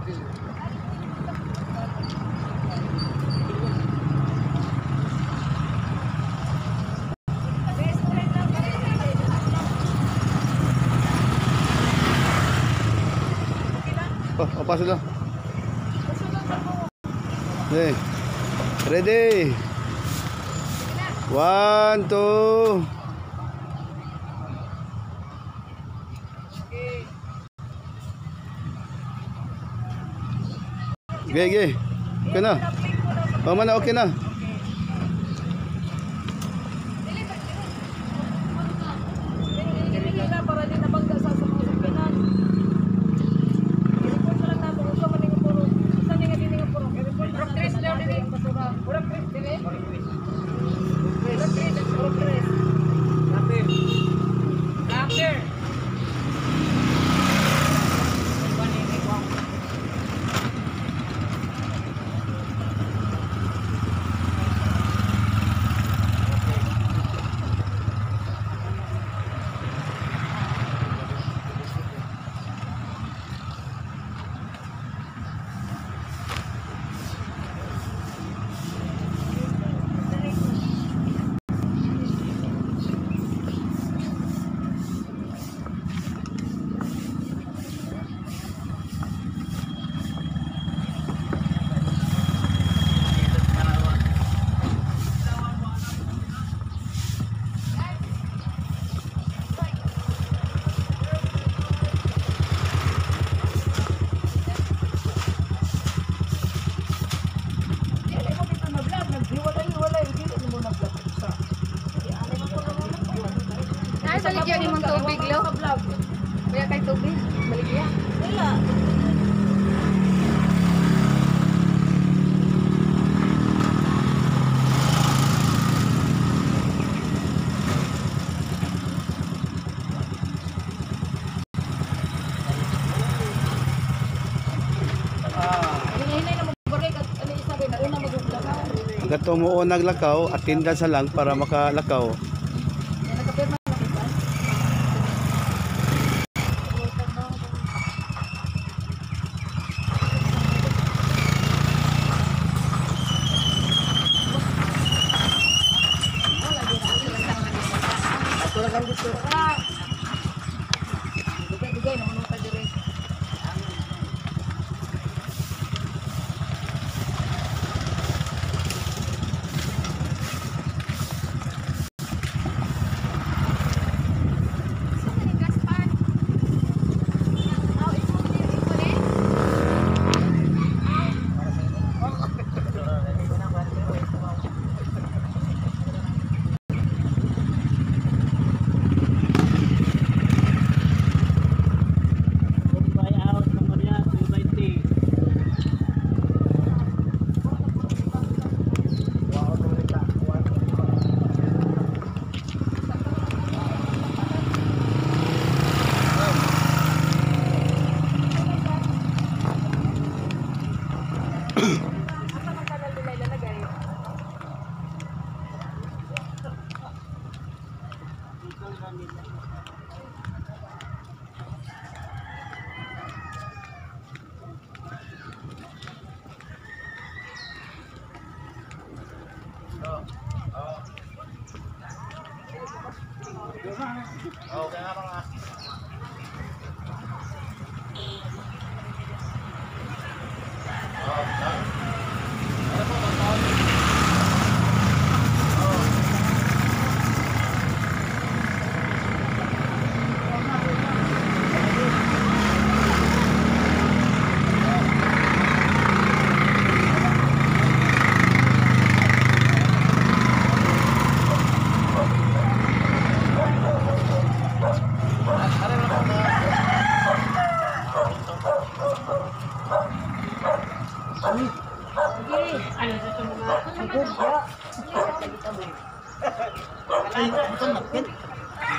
Oh, pasok lang. Okay. Ready? 1, 2. Okay, okay. Okay na. Tama na, okay na. Ay, baligya ni mong tubig, lo. Kuya kay tubig, baligya. Wala. Ang katumuo naglakaw, atinda sa lang para makalakaw.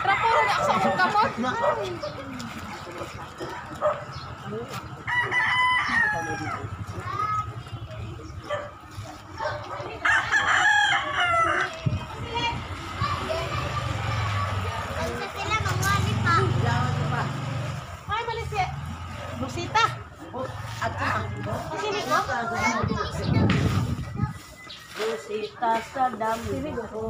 Trapuro na ako sa akong kamot. Ay, malisi. Busita. Sa dami ko.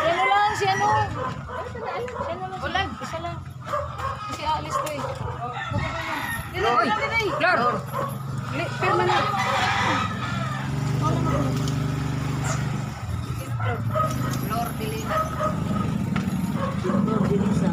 Si ano lang, si ano. Si ano lang. Ulag, isa lang. Kasi aalis ko eh. Dili, dili, dili. Lor. Pirma na. Lor, dili na. Lord, Elisa.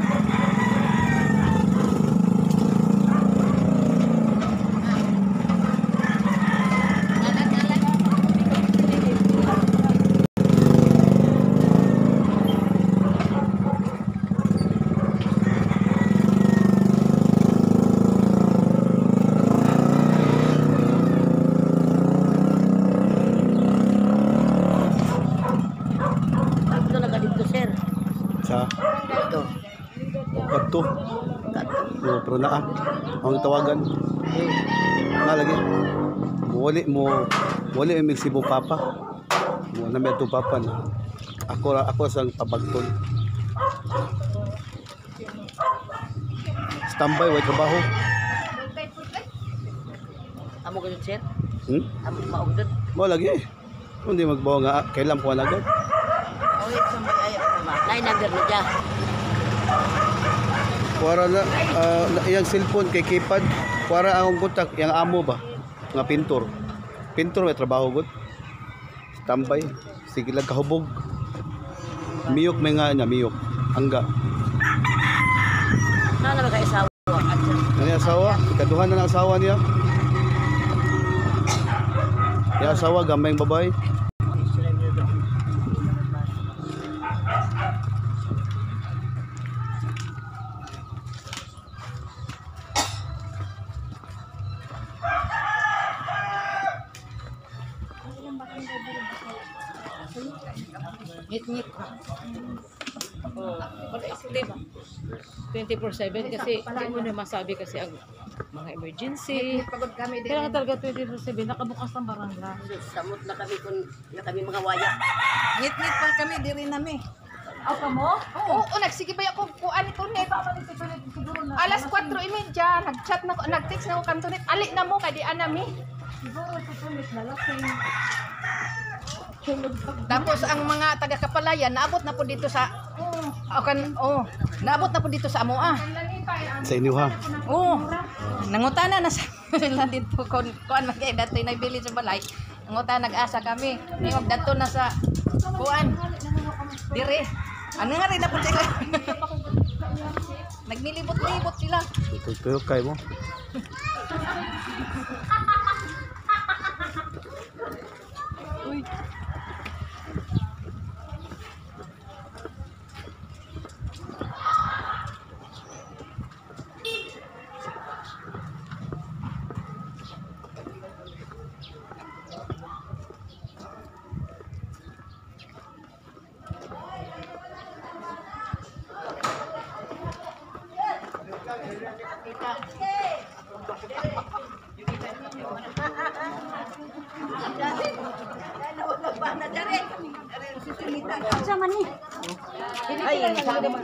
Dito na ka dito, sir. Sa Dito. kadto. Kadto. Oh, pero naa. Ang tawagan. Na lagi. Wali mo wali may Cebu papa. Mo na may papa na. Ako ako sang pabagton. Standby way trabaho. Amo ka dito, sir? Hmm? Amo maugdot. Mo lagi. Hindi magbawa nga kailan ko na agad. Oy, sa may ayo ma. Nay number na dya. Kuwara na iyang cellphone kay keypad. Kuwara ang kontak iyang amo ba nga pintor. Pintor may trabaho gud. Standby. Sige lang kahubog. Miyok may nga niya, miyok. Angga. Sana ba kay asawa? At sir. Ano yung asawa? Ikaduhan na ng asawa niya. Yung asawa, gamay yung babae. Ngit-ngit. Oh, active. 24/7 kasi hindi mo na masabi kasi ang mga emergency. Pagod kami din. Kailangan talaga 24/7 nakabukas ang barangay. Samot na kami kung na kami mga waya. Ngit-ngit pa kami diri nami. Ako mo? Oo, oh, nagsige ba ako kuan ni Tunet. Alas 4:30 nag-chat na ko, nag-text na ko kan Tunet. Ali na mo kay di anami. Siguro sa Tunet na lasing. Tapos ang mga taga Kapalayan naabot na po dito sa oh, kan oh, naabot na po dito sa amoa. Sa inyo ha. Oo. Nangutana na sa sila dito kon kuan man kay datoy nagbili sa balay. Nangutana nag-asa kami. Ningog dato na sa kuan. Dire. Ano nga rin na po sila? Nagnilibot-libot sila. Ito kay mo. Sa man ni. Ay, sabi mo.